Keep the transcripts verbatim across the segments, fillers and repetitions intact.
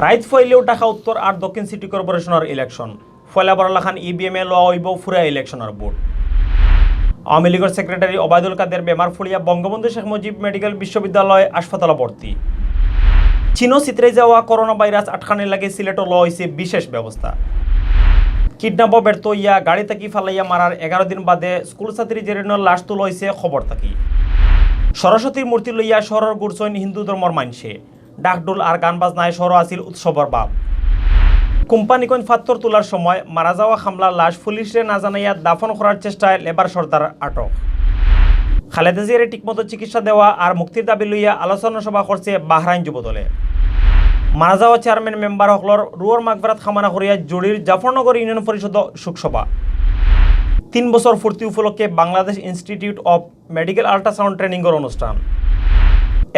রাইত ফয়লেও ঢাকা উত্তর আর দক্ষিণ সিটি কর্পোরেশনর ইলেকশন। ফয়লা বরার লাখান ইভিএম এ লওয়া অইবো ফুরা ইলেকশনর ভোট। আওয়ামী লীগর সেক্রেটারি ওবায়দুল কাদের বেমার ফুড়িয়া বঙ্গবন্ধু শেখ মুজিব মেডিকেল বিশ্ববিদ্যালয় হাসপাতালো ভর্তি। চীনো ছিতরাই যাওয়া করোনা ভাইরাস আটকানির লাগি সিলেটো লওয়া অইছে বিশেষ ব্যবস্থা। কিডন্যাপো ব্যর্থ অইয়া গাড়ি থাকি ফালাইয়া মারার এগারো দিন বাদে স্কুল ছাত্রী জেরিনর লাশ তুলা অইছে কবর থাকি। সরস্বতীর মূর্তি লইয়া শহরর ঘুরছইন হিন্দু ধর্মর মানষে। ডাকডুল আর গান বাজনায় শহরো আছিল উৎসবর ভাব। কোম্পানীগঞ্জ ফাত্তর তুলার সময় মারা যাওয়া কামলার লাশ পুলিশরে না জানাইয়া দাফন করার চেষ্টায় লেবার সর্দার আটক। খালেদা জিয়ারে ঠিকমতো চিকিৎসা দেওয়া আর মুক্তির দাবি লইয়া আলোচনা সভা করছে বাহরাইন যুবদলে। মারা যাওয়া চেয়ারম্যান মেম্বার হকলর রুহর মাগফিরাত কামনা করিয়া জুড়ির জাফরনগর ইউনিয়ন পরিষদ শোকসভা। তিন বছর পূর্তি উপলক্ষে Bangladesh institute of medical ultrasound ট্রেনিংর অনুষ্ঠান।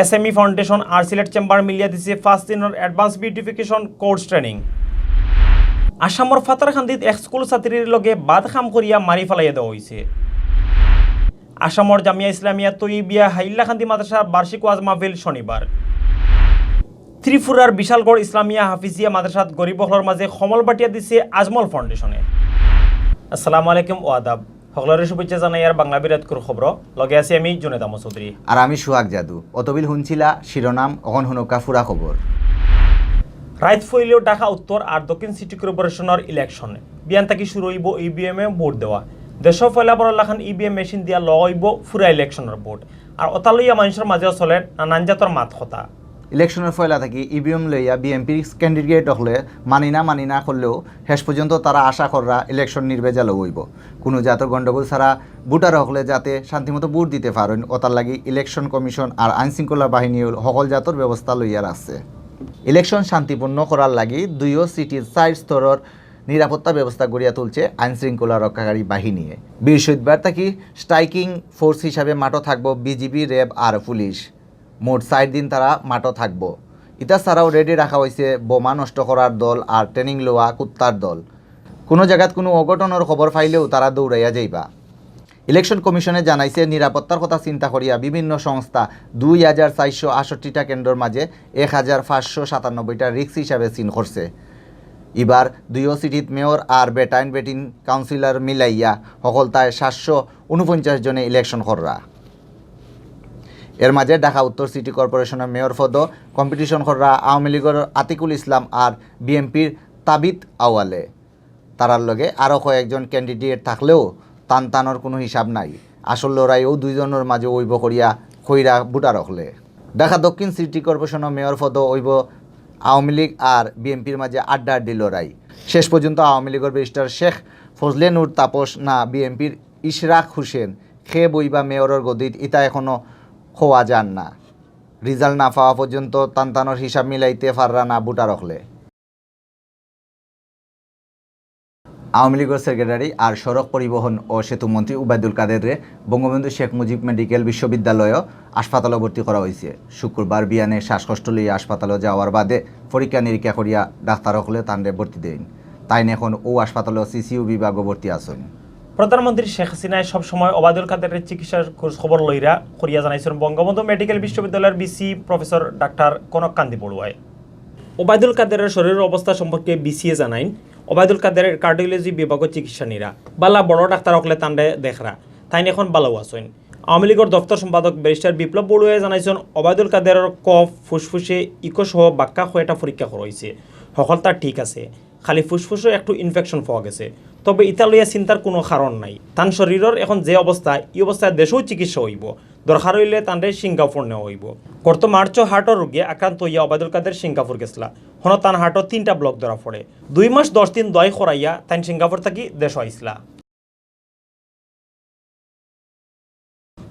এসএমই ফাউন্ডেশন আর সিলেট চেম্বার মিলিয়া দিছে পাঁচ দিনর অ্যাডভান্স বিউটিফিকেশন কোর্স ট্রেনিং। আসামর পাথারকান্দিত এক স্কুল ছাত্রীর লগে বাদ কাম করিয়া মারি ফালাইয়া দেওয়া অইছে। আসামর জামিয়া ইসলামিয়া তৈয়বিয়া হাইলাকান্দি মাদ্রাসার বার্ষিক ওয়াজ মাহফিল শনিবার। ত্রিপুরার বিশালগড় ইসলামিয়া হাফিজিয়া মাদ্রাসাত গরিব অকলর মাঝে কম্বল বাটিয়া দিছে আজমল ফাউন্ডেশনে। আসসালামু আলাইকুম ও আদাব। হকলরে শুভেচ্ছা জানাইয়ার বাংলা বিরাটকুর খবর। লগে আছি আমি জুনেদ আহমদ চৌধুরী। আর আমি সুহাগ জাদু। অতবিল হুনছিলা শিরোনাম, অখন হুনউক্কা ফুরা খবর। রাইত ফয়লেও ঢাকা উত্তর আর দক্ষিণ সিটি কর্পোরেশনর ইলেকশন। বিয়ান থাকি শুরু অইবো ইভিএম এ ভোট দেওয়া। দেশো ফয়লা বরার লাখান ইভিএম মেশিন দিয়া লওয়া অইবো ফুরা ইলেকশনর ভোট। আর অতা লইয়া মানষর মাঝেও চলের নানান জাতর মাত কথা। ইলেকশনর ফয়লা থাকি ইভিএম লইয়া বিএনপির ক্যান্ডিডেট অকলে মানি না মানি না করলেও শেষ পর্যন্ত তারা আশা কররা ইলেকশন নির্ভেজাল অইবো। কুনু জাতর গণ্ডগোল ছাড়া ভোটার অকলে যাতে শান্তিমতো ভোট দিতে পারইন, অতার লাগি ইলেকশন কমিশন আর আইন শৃঙ্খলা বাহিনীয়ে হকল জাতর ব্যবস্থা লইয়া রাখছে। ইলেকশন শান্তিপূর্ণ করার লাগি দুইও সিটির চাইর স্তরর নিরাপত্তা ব্যবস্থা গড়িয়া তুলছে আইন শৃঙ্খলা রক্ষাকারী বাহিনীয়ে। বৃহস্পতিবার থাকি স্ট্রাইকিং ফোর্স হিসাবে মাঠো থাকবো বিজিবি, র‍্যাব আর পুলিশ। মোট চাইর দিন তারা মাঠো থাকবো। ইতা ছাড়াও রেডি রাখা অইছে বোমা নষ্ট করার দল আর ট্রেনিং লওয়া কুত্তার দল। কুনু জাগাত কুনু অঘটনর খবর পাইলেও তারা দৌড়াইয়া যাইবা। ইলেকশন কমিশনে জানাইছে, নিরাপত্তার কথা চিন্তা করিয়া বিভিন্ন সংস্থা দুই হাজার চাইরশো আটষট্টিটা কেন্দ্রর মাঝে এক হাজার পাঁচশো সাতানব্বইটা রিস্ক হিসাবে সিন করছে। ইবার দুইও সিটিত মেয়র আর বেটাইন বেটিন কাউন্সিলর মিলাইয়া হকলতায় সাতশো ঊনপঞ্চাশ জনে ইলেকশন কররা। এর মাঝে ঢাকা উত্তর সিটি কর্পোরেশনর মেয়র পদো কম্পিটিশন কররা আওয়ামী লীগর আতিকুল ইসলাম আর বিএনপির তাবিত আওয়ালে। তারার লগে আরও কয়েকজন ক্যান্ডিডেট থাকলেও তান তানর কুনু হিসাব নাই। আসল লড়াই অউ দুইজনর মাঝে অইবো করিয়া কইরা ভোটার অকলে। ঢাকা দক্ষিণ সিটি কর্পোরেশনর মেয়র পদো অইবো আওয়ামী লীগ আর বিএনপির মাঝে আড্ডাআড্ডি লড়াই। শেষ পর্যন্ত আওয়ামী লীগর ব্যারিস্টার শেখ ফজলে নূর তাপস না বিএনপির ইশরাক হোসেন কে বইবা মেয়রর গদিত, ইতা এখনো কওয়া যার না। রিজাল্ট না পাওয়া পর্যন্ত তান তানর হিসাব মিলাইতে পাররা না ভোটার অকলে। আওয়ামী লীগর সেক্রেটারি আর সড়ক পরিবহন ও সেতু মন্ত্রী উবায়দুল কাদেররে বঙ্গবন্ধু শেখ মুজিব মেডিকেল বিশ্ববিদ্যালয় হাসপাতালো ভর্তি করা অইছে। শুক্রবার বিয়ানে শ্বাসকষ্ট লইয়া হাসপাতালো যাওয়ার বাদে পরীক্ষা নিরীক্ষা করিয়া ডাক্তার অকলে তানরে ভর্তি দেইন। তাইন এখন অউ হাসপাতালো সিসিইউ বিভাগো ভর্তি আছইন। প্রধানমন্ত্রী শেখ হাসিনায় সবসময় ওবায়দুল কাদেরর চিকিৎসার খোঁজ খবর লইরা করিয়া জানাইছইন বঙ্গবন্ধু মেডিকেল বিশ্ববিদ্যালয়র ভিসি প্রফেসর ডাক্তার কনক কান্তি বড়ুয়ায়। ওবায়দুল কাদেরর শরীরর অবস্থা সম্পর্কে ভিসিয়ে জানাইন, ওবায়দুল কাদেরর কার্ডিওলজি বিভাগো চিকিৎসা নিরা। বালা বড় ডাক্তার অকলে তানরে দেখরা। তাইন এখন বালাউ আছইন। আওয়ামী লীগর দপ্তর সম্পাদক ব্যারিস্টার বিপ্লব বড়ুয়ায় জানাইছইন, ওবায়দুল কাদেরর কফ, ফুসফুসে, ইকো সহ বাক্কা কয়টা পরীক্ষা করা অইছে। হকলতা ঠিক আছে। খালি ফুসফুসো একটু ইনফেকশন পাওয়া গেছে। তবে ইতা লইয়া চিন্তার কুনু কারণ নাই। তান শরীরর এখন যে অবস্থা, ই অবস্থায় দেশেও চিকিৎসা অইবো। দরকার অইলে তানরে সিঙ্গাপুর নেওয়া অইবো। গত মার্চো হার্টর রোগে আক্রান্ত অইয়া ওবায়দুল কাদের সিঙ্গাপুর গেছলা। হনো তান হার্টো তিনটা ব্লক ধরা পড়ে। দুই মাস দশ দিন দোয়াই করাইয়া তাইন সিঙ্গাপুর থাকি দেশো আইছলা।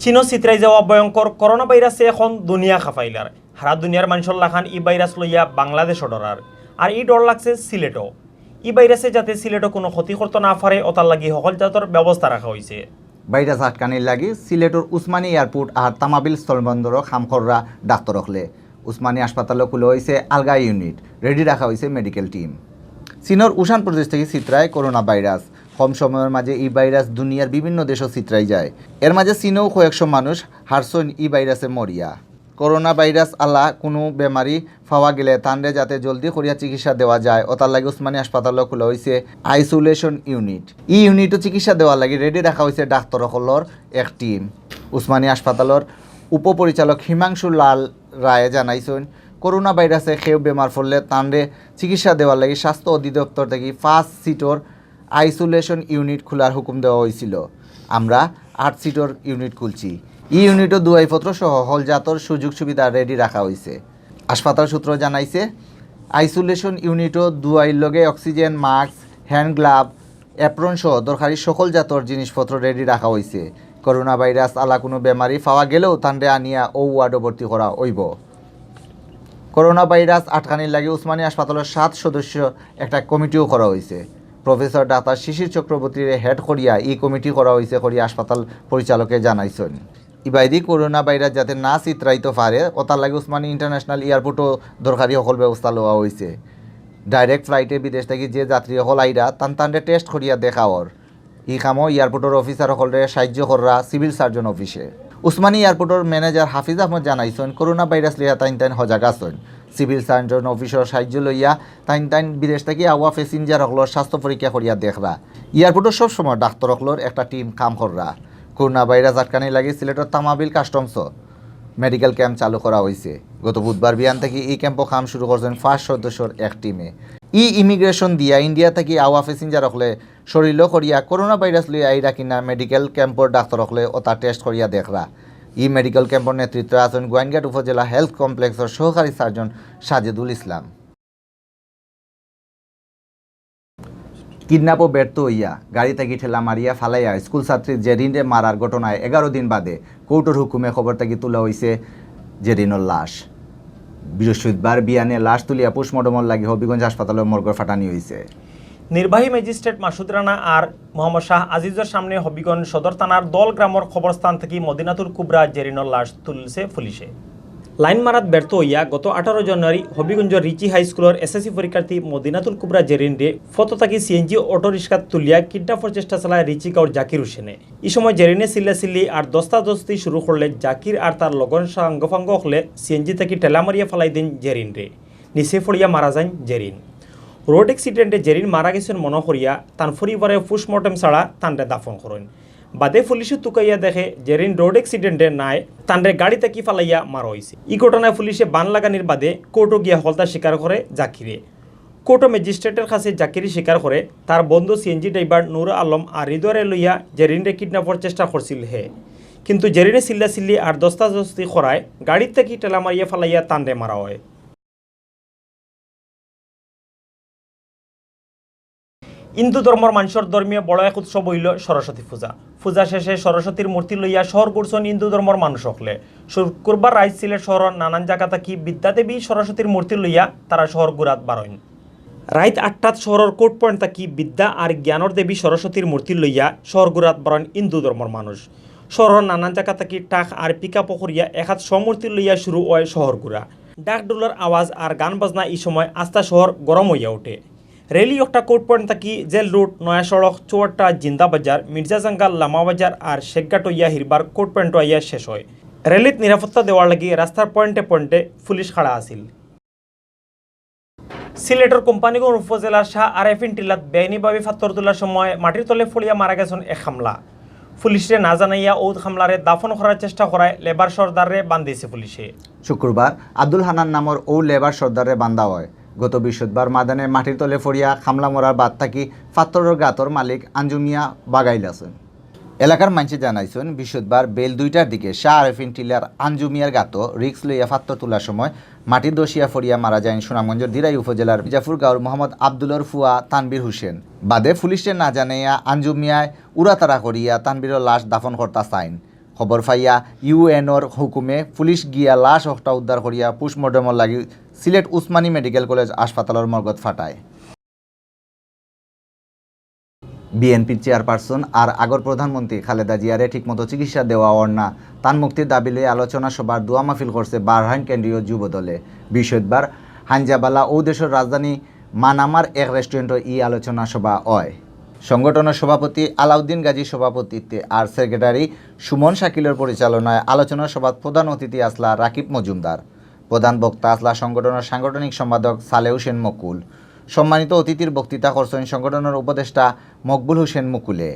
চীনো ছিতরাই যাওয়া ভয়ঙ্কর করোনা ভাইরাসে এখন দুনিয়া খাফাইলার। হারা দুনিয়ার মানষর লাখান ই ভাইরাস লইয়া বাংলাদেশও ডরার। আর ই ডর লাগছে সিলেটো। ই ভাইরাসে যাতে সিলেটো কুনু ক্ষতি করতো না পারে, অতার লাগি হকল জাতর ব্যবস্থা রাখা অইছে। ভাইরাস আটকানির লাগি সিলেটর উসমানী এয়ারপোর্ট আর তামাবিল স্থলবন্দরও কাম কররা ডাক্তর অকলে। উসমানী হাসপাতালো খুলা অইছে আলগা ইউনিট, রেডি রাখা অইছে মেডিকেল টিম। চীনর উশান প্রদেশ থাকি ছিতরায় করোনা ভাইরাস। কম সময়র মাঝে ই ভাইরাস দুনিয়ার বিভিন্ন দেশো ছিতরাই যায়। এর মাঝে চীনও কয়েকশো মানুষ হারছইন ই ভাইরাসে মরিয়া। করোনা ভাইরাস আলা কুনু বেমারি পাওয়া গেলে তানরে যাতে জলদি করিয়া চিকিৎসা দেওয়া যায়, অতার লাগি উসমানী হাসপাতালো খুলা অইছে আইসোলেশন ইউনিট। ই ইউনিটো চিকিৎসা দেওয়ার লাগি রেডি রাখা অইছে ডাক্তর অকলর এক টিম। উসমানী হাসপাতালর উপপরিচালক হিমাংশু লাল রায়ে জানাইছইন, করোনা ভাইরাসে কেউ বেমার পড়লে তানরে চিকিৎসা দেওয়ার লাগি স্বাস্থ্য অধিদপ্তর থাকি পাঁচ সিটর আইসোলেশন ইউনিট খুলার হুকুম দেওয়া অইছিল। আমরা আট সিটর ইউনিট খুলছি। ই ইউনিটো দুয়াইপত্র সহ হকল জাতর সুযোগ সুবিধা রেডি রাখা অইছে। হাসপাতাল সূত্র জানাইছে, আইসোলেশন ইউনিটো দুয়াইর লগে oxygen, mask, hand glove, apron সহ দরকারি সকল জাতর জিনিসপত্র রেডি রাখা অইছে। করোনা ভাইরাস আলা কুনু বেমারি পাওয়া গেলেও তানরে আনিয়া অউ ওয়ার্ডো ভর্তি করা অইবো। করোনা ভাইরাস আটকানির লাগি উসমানী হাসপাতালর সাত সদস্য একটা কমিটিও করা অইছে। প্রফেসর ডাক্তার শিশির চক্রবর্তীরে হেড করিয়া ই কমিটি করা অইছে করিয়া হাসপাতাল পরিচালকে জানাইছইন। ইবায়দি করোনা ভাইরাস যাতে না ছিতরাইতো পারে, অতার লাগি উসমানী ইন্টারন্যাশনাল এয়ারপোর্টো দরকারি হকল ব্যবস্থা লওয়া অইছে। ডাইরেক্ট ফ্লাইটে বিদেশ থাকি যে যাত্রী হকল আইরা, তান তানরে টেস্ট করিয়া দেখা অর। ই কামো এয়ারপোর্টর অফিসার হকলরে সাহায্য কররা সিভিল সার্জন অফিসে। উসমানী এয়ারপোর্টর ম্যানেজার হাফিজ আহমদ জানাইছইন, করোনা ভাইরাস লইয়া তাইন তাইন হজাগ আছইন। সিভিল সার্জন অফিসর সাহায্য লইয়া তাইন তাইন বিদেশ থাকি আওয়া প্যাসেঞ্জার হকলর স্বাস্থ্য পরীক্ষা করিয়া দেখরা। এয়ারপোর্টর সব সময় ডাক্তর হকলর একটা টিম কাম কররা। করোনা ভাইরাস আটকানির লাগি সিলেটর তামাবিল কাস্টমসো মেডিকেল ক্যাম্প চালু করা অইছে। গত বুধবার বিয়ান থাকি ই ক্যাম্পো কাম শুরু করছইন পাঁচ সদস্যর এক টিমে। ই ইমিগ্রেশন দিয়া ইন্ডিয়া থাকি আওয়া প্যাসেঞ্জার হকলে শরীলো করিয়া করোনা ভাইরাস লইয়া আইরা কিনা মেডিকেল ক্যাম্পর ডাক্তর হকলে অতা টেস্ট করিয়া দেখরা। ই মেডিকেল ক্যাম্পর নেতৃত্বে আছইন গোয়াইনঘাট উপজেলা হেলথ কমপ্লেক্সর সহকারী সার্জন সাজেদুল ইসলাম। কিডন্যাপো ব্যর্থ অইয়া গাড়ি থাকি ঠেলা মারিয়া ফালাইয়া স্কুল ছাত্রী জেরিনরে মারার ঘটনায় এগারো দিন বাদে কোর্টর হুকুমে কবর থাকি তুলা অইছে জেরিনর লাশ। বৃহস্পতিবার বিয়ানে লাশ তুলিয়া পোস্টমর্টমর লাগি হবিগঞ্জ হাসপাতালর মর্গো ফাটানি অইছে। নির্বাহী ম্যাজিস্ট্রেট মাসুদ রানা আর মোহাম্মদ শাহ আজিজর সামনে হবিগঞ্জ সদর থানার দল গ্রামর কবরস্থান থাকি মদিনাতুল কুবরা জেরিনর লাশ তুলছে পুলিশে। লাইন মারাত ব্যর্থ অইয়া গত আঠারো জানুয়ারি হবিগঞ্জর রিচি হাই স্কুলর এসএসসি পরীক্ষার্থী মদিনাতুল কুবরা জেরিনরে ফতো থাকি সিএনজি অটো রিক্সাত তুলিয়া কিডন্যাপর চেষ্টা চালায় রিচি গাঁওর জাকির হোসেনে। ই সময় জেরিনে চিল্লাচিল্লি আর দস্তাদস্তি শুরু করলে জাকির আর তার লগর সাঙ্গপাঙ্গ হকলে সিএনজি থাকি ঠেলা মারিয়া ফালাই দেইন জেরিনরে। নিচে পড়িয়া মারা যাইন জেরিন। রোড অ্যাক্সিডেন্টে জেরিন মারা গেছইন মনো করিয়া তান পরিবারে পোস্টমর্টেম ছাড়া তানরে দাফন করইন। বাদে পুলিশে তুকাইয়া দেখে জেরিন রোড অ্যাক্সিডেন্টে নায়, তানরে গাড়ি থাকি ফালাইয়া মারা অইছে। ই ঘটনায় পুলিশে বান লাগানির বাদে কোর্টো গিয়া হকলতা স্বীকার করে জাকিরে। কোর্টো ম্যাজিস্ট্রেটর কাছে জাকিরে স্বীকার করে তার বন্ধু সিএনজি ড্রাইভার নূর আলম আর হৃদয়রে লইয়া জেরিনরে কিডন্যাপর চেষ্টা করছিল হে, কিন্তু জেরিনে চিল্লাচিল্লি আর দস্তাদস্তি করায় গাড়ি থাকি ঠেলা মারিয়া ফালাইয়া তানরে মারা অয়। হিন্দু ধর্মর মানষর ধর্মীয় বড় এক উৎসব অইলো সরস্বতী পূজা। পূজা শেষে সরস্বতীর মূর্তি লইয়া শহর ঘুরছইন হিন্দু ধর্মর মানুষ হকলে। শুক্রবার রাইত সিলেট শহরর নানান জাগা থাকি বিদ্যাদেবী সরস্বতীর মূর্তি লইয়া তারা শহর ঘুরাত বারইন। রাইত আটটাত শহরর কোর্ট পয়েন্ট থাকি বিদ্যা আর জ্ঞানর দেবী সরস্বতীর মূর্তি লইয়া শহর ঘুরাত বারইন হিন্দু ধর্মর মানুষ। শহরর নানান জাগা থাকি ট্রাক আর পিকআপ করিয়া একাত শ মূর্তি লইয়া শুরু অয় শহর ঘুরা। ঢাক ঢোলর আওয়াজ আর গান বাজনা ই সময় আস্তা শহর গরম অইয়া উঠে। রেলি একটা কোর্ট পয়েন্ট থাকি জেল রোড, নয়া সড়ক, চৌহাট্টা, জিন্দা বাজার, মির্জা জাঙ্গাল, লামা বাজার আর শেখঘাট অইয়া হিরবার কোর্ট পয়েন্ট আইয়া শেষ অয়। রেলিত নিরাপত্তা দেওয়ার লাগি রাস্তার পয়েন্টে পয়েন্টে পুলিশ খাড়া আছিল। সিলেটর কোম্পানীগঞ্জ উপজেলার শাহ আরেফিন টিলাত বেআইনিভাবে ফাত্তর তুলার সময় মাটির তলে পড়িয়া মারা গেছইন এক কামলা। পুলিশরে না জানাইয়া অউ কামলারে দাফন করার চেষ্টা করায় লেবার সর্দাররে বান্ধিছে পুলিশে। শুক্রবার আব্দুল হান্নান নামর অউ লেবার সর্দাররে বান্ধা অয়। গত বৃহস্পতিবার মাদানে মাটির তলে পড়িয়া কামলা মরার বাদ থাকি ফাত্তরর গাতর মালিক আঞ্জু মিয়া বাগাইল আছইন। এলাকার মানষে জানাইছইন, বৃহস্পতিবার বেইল দুইটার দিকে শাহ আরেফিন টিলার আঞ্জু মিয়ার গাতো রিস্ক লইয়া ফাত্তর তুলার সময় মাটি ধসিয়া পড়িয়া মারা যাইন সুনামগঞ্জর দিরাই উপজেলার মির্জাপুর গাঁওর মোহাম্মদ আব্দুলর ফুয়া তানভীর হোসেন। বাদে পুলিশরে না জানাইয়া আঞ্জু মিয়ায় উড়াতাড়া করিয়া তানভীরর লাশ দাফন করতা চাইন। খবর পাইয়া ইউএনওর হুকুমে পুলিশ গিয়া লাশ অকটা উদ্ধার করিয়া পোস্টমর্টমর লাগি সিলেট উসমানী মেডিকেল কলেজ হাসপাতালর মর্গত ফাটায়। বিএনপির চেয়ারপারসন আর আগর প্রধানমন্ত্রী খালেদা জিয়ারে ঠিকমতো চিকিৎসা দেওয়া অর না, তান মুক্তির দাবি লইয়া আলোচনা সভার দোয়া মাহফিল করছে বাহরাইন কেন্দ্রীয় যুব দলে। বৃহস্পতিবার হাইঞ্জাবালা অউ দেশর রাজধানী মানামার এক রেস্টুরেন্টো ই আলোচনা সভা অয়। সংগঠনর সভাপতি আলাউদ্দিন গাজীর সভাপতিত্বে আর সেক্রেটারি সুমন শাকিলর পরিচালনায় আলোচনা সভাত প্রধান অতিথি আছলা রাকিব মজুমদার। প্রধান বক্তা আছলা সংগঠনর সাংগঠনিক সম্পাদক সালেহ হোসেন মকুল। সম্মানিত অতিথির বক্তৃতা করছইন সংগঠনর উপদেষ্টা মকবুল হোসেন মুকুলে।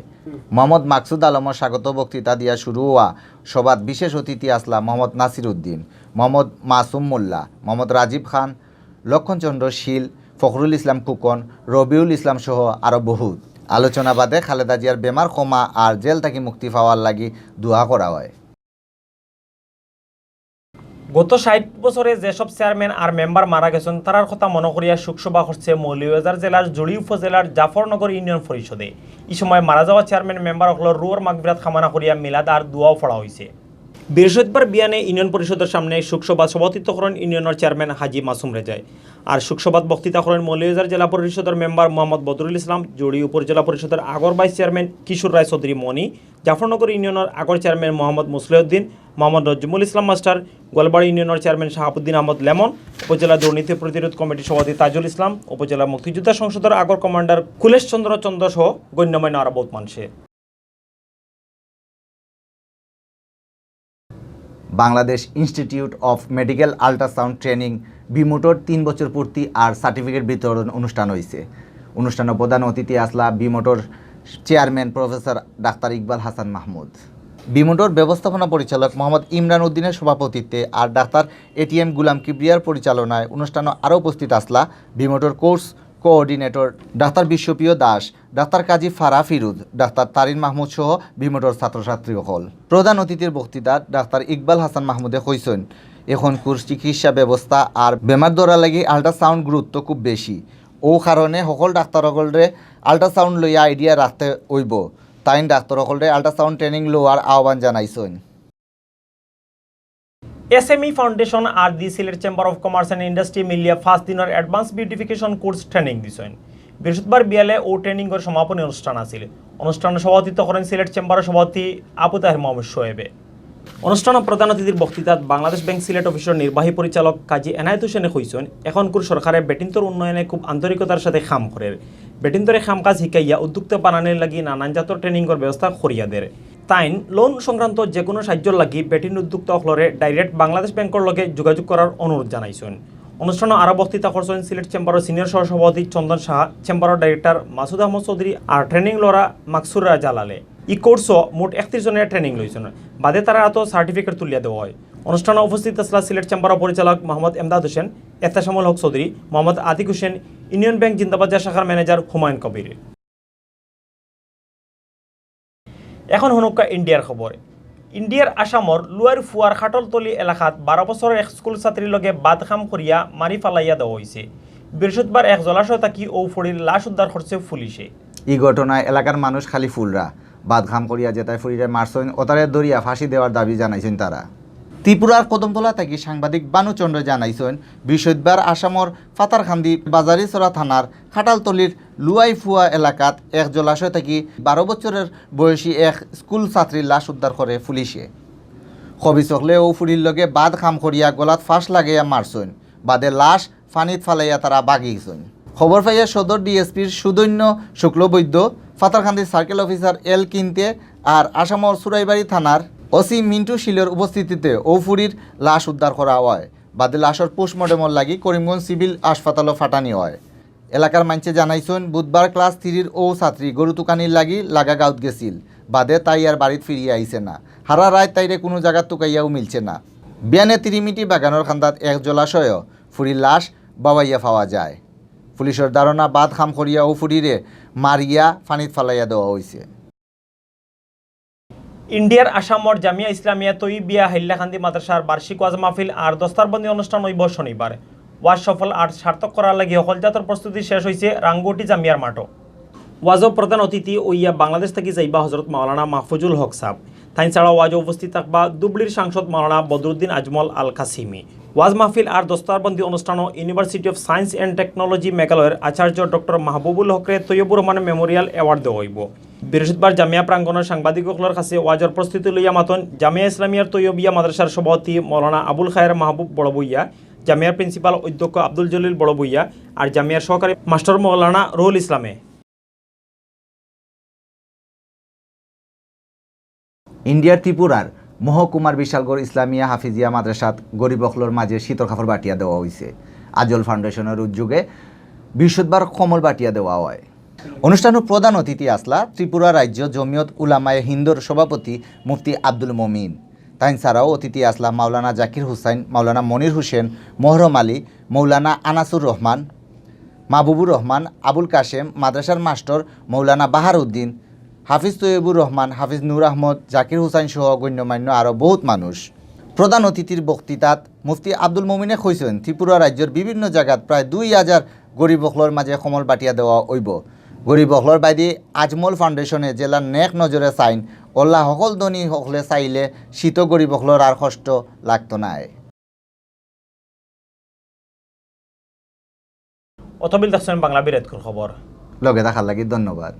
মোহাম্মদ মাকসুদ আলমর স্বাগত বক্তৃতা দিয়া শুরু অওয়া সভাত বিশেষ অতিথি আছলা মোহাম্মদ নাসির উদ্দিন, মোহাম্মদ মাসুম মোল্লা, মোহাম্মদ রাজীব খান, লক্ষণচন্দ্র শীল, ফখরুল ইসলাম ফুকন, রবিউল ইসলাম সহ আরো বহুত। আলোচনা বাদে খালেদা জিয়ার বেমার কমা আর জেল থাকি মুক্তি পাওয়ার লাগি দোয়া করা অয়। গত ষাইট বছরে যেসব চেয়ারম্যান আর মেম্বার মারা গেছইন, তারার কথা মনো করিয়া শোকসভা করছে মৌলভীবাজার জেলার জুড়ি উপজেলার জাফরনগর ইউনিয়ন পরিষদে। ই সময় মারা যাওয়া চেয়ারম্যান মেম্বার অকলর রুহর মাগফিরাত কামনা করিয়া মিলাদ আর দোয়াও পড়া অইছে। বৃহস্পতিবার বিয়ানে ইউনিয়ন পরিষদর সামনে শোকসভাত সভাপতিত্ব করইন ইউনিয়নর চেয়ারম্যান হাজী মাসুম রেজায়। আর শোকসভাত বক্তৃতা করইন মৌলভীবাজার জেলা পরিষদর মেম্বার মোহাম্মদ বদরুল ইসলাম, জুড়ি উপজেলা পরিষদর আগর ভাইস চেয়ারম্যান কিশোর রায় চৌধুরী মণি, জাফরনগর ইউনিয়নর আগর চেয়ারম্যান মোহাম্মদ মুসলিউদ্দিন, মোহাম্মদ নজমুল ইসলাম মাস্টার, গোয়ালবাড়ি ইউনিয়নর চেয়ারম্যান শাহাবুদ্দিন আহমদ লেমন, উপজেলা দুর্নীতি প্রতিরোধ কমিটির সভাপতি তাজুল ইসলাম, উপজেলা মুক্তিযোদ্ধা সংসদর আগর কমান্ডার কুলেশ চন্দ্র চন্দ্র সহ গণ্যমান্য আরো বহুত মানষে। Bangladesh institute of medical ultrasound training, বিমোটর তিন বছর পূর্তি আর সার্টিফিকেট বিতরণ অনুষ্ঠান অইছে। অনুষ্ঠানো প্রধান অতিথি আছলা বিমোটর চেয়ারম্যান প্রফেসর ডাক্তার ইকবাল হাসান মাহমুদ। বিমোটর ব্যবস্থাপনা পরিচালক মোহাম্মদ ইমরান উদ্দিনের সভাপতিত্বে আর ডাক্তার এটিএম গুলাম কিবরিয়ার পরিচালনায় অনুষ্ঠানো আরও উপস্থিত আছলা বিমোটর কোর্স কোঅর্ডিনেটর ডাক্তার বিশ্বপ্রিয় দাস, ডাক্তার কাজী ফারা ফিরোজ, ডাক্তার তারিন মাহমুদ সহ বিমোটর ছাত্রছাত্রী অকল। প্রধান অতিথির বক্তৃতাত ডাক্তার ইকবাল হাসান মাহমুদে কইছইন, এখনকুর চিকিৎসা ব্যবস্থা আর বেমার ধরার লাগি আল্ট্রাসাউন্ড গুরুত্ব খুব বেশি। অউ কারণে হকল ডাক্তার অকলরে আল্ট্রাসাউন্ড লইয়া আইডিয়া রাখতে অইবো। তাইন ডাক্তার অকলরে আল্ট্রাসাউন্ড ট্রেনিং লওয়ার আহ্বান জানাইছইন। এসএমই ফাউন্ডেশন আর the Sylhet chamber of commerce and industry মিলিয়া পাঁচ দিনর অ্যাডভান্স বিউটিফিকেশন কোর্স ট্রেনিং দিছইন। বৃহস্পতিবার বিয়ালে অউ ট্রেনিংর সমাপনী অনুষ্ঠান আছিল। অনুষ্ঠানো সভাপতিত্ব করইন সিলেট চেম্বারর সভাপতি আবু তাহের মোহাম্মদ শোয়েবে। অনুষ্ঠানো প্রধান অতিথির বক্তৃতাত বাংলাদেশ ব্যাংক সিলেট অফিসর নির্বাহী পরিচালক কাজী এনায়েত হোসেনে কইছইন, এখনকুর সরকারে বেটিন্তর উন্নয়নে খুব আন্তরিকতার সাথে কাম করের। বেটিন্তরে কাম কাজ শিখাইয়া উদ্যোক্তা বানানির লাগি নানান জাতর ট্রেনিংর ব্যবস্থা করিয়া দের। তাইন লোন সংক্রান্ত যেকুনু সাহায্যর লাগি বেটিন উদ্যোক্তা অকলরে ডাইরেক্ট বাংলাদেশ ব্যাংকর লগে যোগাযোগ করার অনুরোধ জানাইছইন। অনুষ্ঠানো আরো বক্তৃতা করছইন সিলেট চেম্বারর সিনিয়র সহসভাপতি চন্দন সাহা, চেম্বারর ডাইরেক্টর মাসুদ আহমদ চৌধুরী আর ট্রেনিং লরা মাকসুরা জালালে। ই কোর্সো মোট একত্রিশ জনে ট্রেনিং লইছইন। বাদে তারার আতো সার্টিফিকেট তুলিয়া দেওয়া অয়। অনুষ্ঠানো উপস্থিত আছলা সিলেট চেম্বারর পরিচালক মোহাম্মদ এমদাদ হোসেন, এহতেশামুল হক চৌধুরী, মোহাম্মদ আতিক হোসেন, ইউনিয়ন ব্যাংক জিন্দাবাজার শাখার ম্যানেজার হুমায়ুন কবির। এখন হুনুক্কা ইন্ডিয়ার খবর। ইন্ডিয়ার আসামর লুয়ার ফুয়ার খাটলতলি এলাকাত বারো বছরর এক স্কুল ছাত্রীর লগে বাদ কাম করিয়া মারি ফালাইয়া দেওয়া অইছে। বৃহস্পতিবার এক জলাশয় থাকি অউ ফুড়ির লাশ উদ্ধার করছে পুলিশে। ই ঘটনায় এলাকার মানুষ খালি ফুলরা। বাদ কাম করিয়া যেতায় ফুড়িরে মারছইন, অতারে ধরিয়া ফাঁসি দেওয়ার দাবি জানাইছইন তারা। ত্রিপুরার কদমতলা থাকি সাংবাদিক বানু চন্দ্র জানাইছইন, বৃহস্পতিবার আসামর পাথারকান্দি বাজারিছড়া থানার খাটালতলির লুয়াইফুয়া এলাকাত এক জলাশয় থাকি বারো বছরর বয়সী এক স্কুল ছাত্রীর লাশ উদ্ধার করে পুলিশে। খবিছ অকলে অউ ফুড়ির লগে বাদ কাম করিয়া গলাত ফাঁস লাগাইয়া মারছইন। বাদে লাশ পানিত ফালাইয়া তারা বাগি গেছইন। খবর পাইয়া সদর ডিএসপির সুদৈন্য শুক্লবৈদ্য, পাথারকান্দি সার্কেল অফিসার এল কিন্তে আর আসামর সুরাইবাড়ি থানার ওসি মিন্টু শীলর উপস্থিতিতে অউ ফুড়ির লাশ উদ্ধার করা অয়। বাদে লাশর পোস্টমর্টেমর লাগি করিমগঞ্জ সিভিল হাসপাতালো পাঠানি অয়। এলাকার মানষে জানাইছইন, বুধবার ক্লাস থ্রির অউ ছাত্রী গরু তুকানির লাগি লাগা গাঁওত গেছিল। বাদে তাই আর বাড়িত ফিরিয়া আইছে না। হারা রাইত তাইরে কুনু জাগাত তুকাইয়াও মিলছে না। বিয়ানে তিরিমিটি বাগানর কান্দাত এক জলাশয়ো ফুড়ির লাশ বাওয়াইয়া পাওয়া যায়। পুলিশর ধারণা, বাদ কাম করিয়া অউ ফুড়িরে মারিয়া পানিত ফালাইয়া দেওয়া অইছে। ইন্ডিয়ার আসামর জামিয়া ইসলামিয়া তৈয়বিয়া হাইলাকান্দি মাদ্রাসার বার্ষিক ওয়াজ মাহফিল আর দস্তারবন্দি অনুষ্ঠান অইবো শনিবার। ওয়াজ সফল আর সার্থক করার লাগি হকল জাতর প্রস্তুতি শেষ অইছে রাঙ্গুটি জামিয়ার মাঠো। ওয়াজো প্রধান অতিথি অইয়া বাংলাদেশ থাকি যাইবা হজরত মাওলানা মাহফুজুল হক সাব। তাইন ছাড়া ওয়াজো উপস্থিত থাকবা ধুবড়ীর সাংসদ মাওলানা বদরুদ্দিন আজমল আল কাসিমি। ওয়াজ মাহফিল আর দস্তারবন্দি অনুষ্ঠানো University of Science and Technology মেঘালয়র আচার্য ডক্টর মাহবুবুল হকরে তৈয়বুর রহমান মেমোরিয়াল অ্যাওয়ার্ড দেওয়া অইবো। বৃহস্পতিবার জামিয়া প্রাঙ্গণর সাংবাদিক অকলর কাছে ওয়াজর প্রস্তুতি লইয়া মাতইন জামিয়া ইসলামিয়ার তৈয়বিয়া মাদ্রাসার সভাপতি মৌলানা আবুল খায়ের মাহবুব বড়বইয়া, জামিয়ার প্রিন্সিপাল অধ্যক্ষ আব্দুল জলিল বড়বইয়া আর জামিয়ার সহকারী মাস্টার মৌলানা রুহুল ইসলামে। ইন্ডিয়ার ত্রিপুরার মহকুমার বিশালগড় ইসলামিয়া হাফিজিয়া মাদ্রাসাত গরিব অকলর মাঝে শীতর কাপড় বাটিয়া দেওয়া অইছে। আজল ফাউন্ডেশনর উদ্যোগে বৃহস্পতিবার কম্বল বাটিয়া দেওয়া অয়। অনুষ্ঠানো প্রধান অতিথি আছলা ত্রিপুরা রাজ্য জমিয়ত উলামায়ে হিন্দর সভাপতি মুফতি আব্দুল মমিন। তাইন ছাড়াও অতিথি আছলা মাওলানা জাকির হুসাইন, মাওলানা মনির হোসেন, মহরম আলী, মৌলানা আনাসুর রহমান, মাহবুবুর রহমান, আবুল কাশেম, মাদ্রাসার মাস্টর মৌলানা বাহার উদ্দিন, হাফিজ তৈয়বুর রহমান, হাফিজ নূর আহমদ, জাকির হুসাইন সহ গণ্যমান্য আরও বহুত মানুষ। প্রধান অতিথির বক্তৃতাত মুফতি আব্দুল মমিনে কইছইন, ত্রিপুরা রাজ্যর বিভিন্ন জাগাত প্রায় দুই হাজার গরিব অকলর মাঝে কম্বল বাটিয়া দেওয়া অইবো। গরিব অকলর বায়দি আজমল ফাউন্ডেশনে যেলা নেক নজরে চাইন, অলা হকল ধনী অকলে চাইলে শীতো গরিব অকলর আর কষ্ট লাগতো নায়। অতবিল দেখছইন বাংলা বিরাটকুর খবর। লগে থাকার লাগি ধন্যবাদ।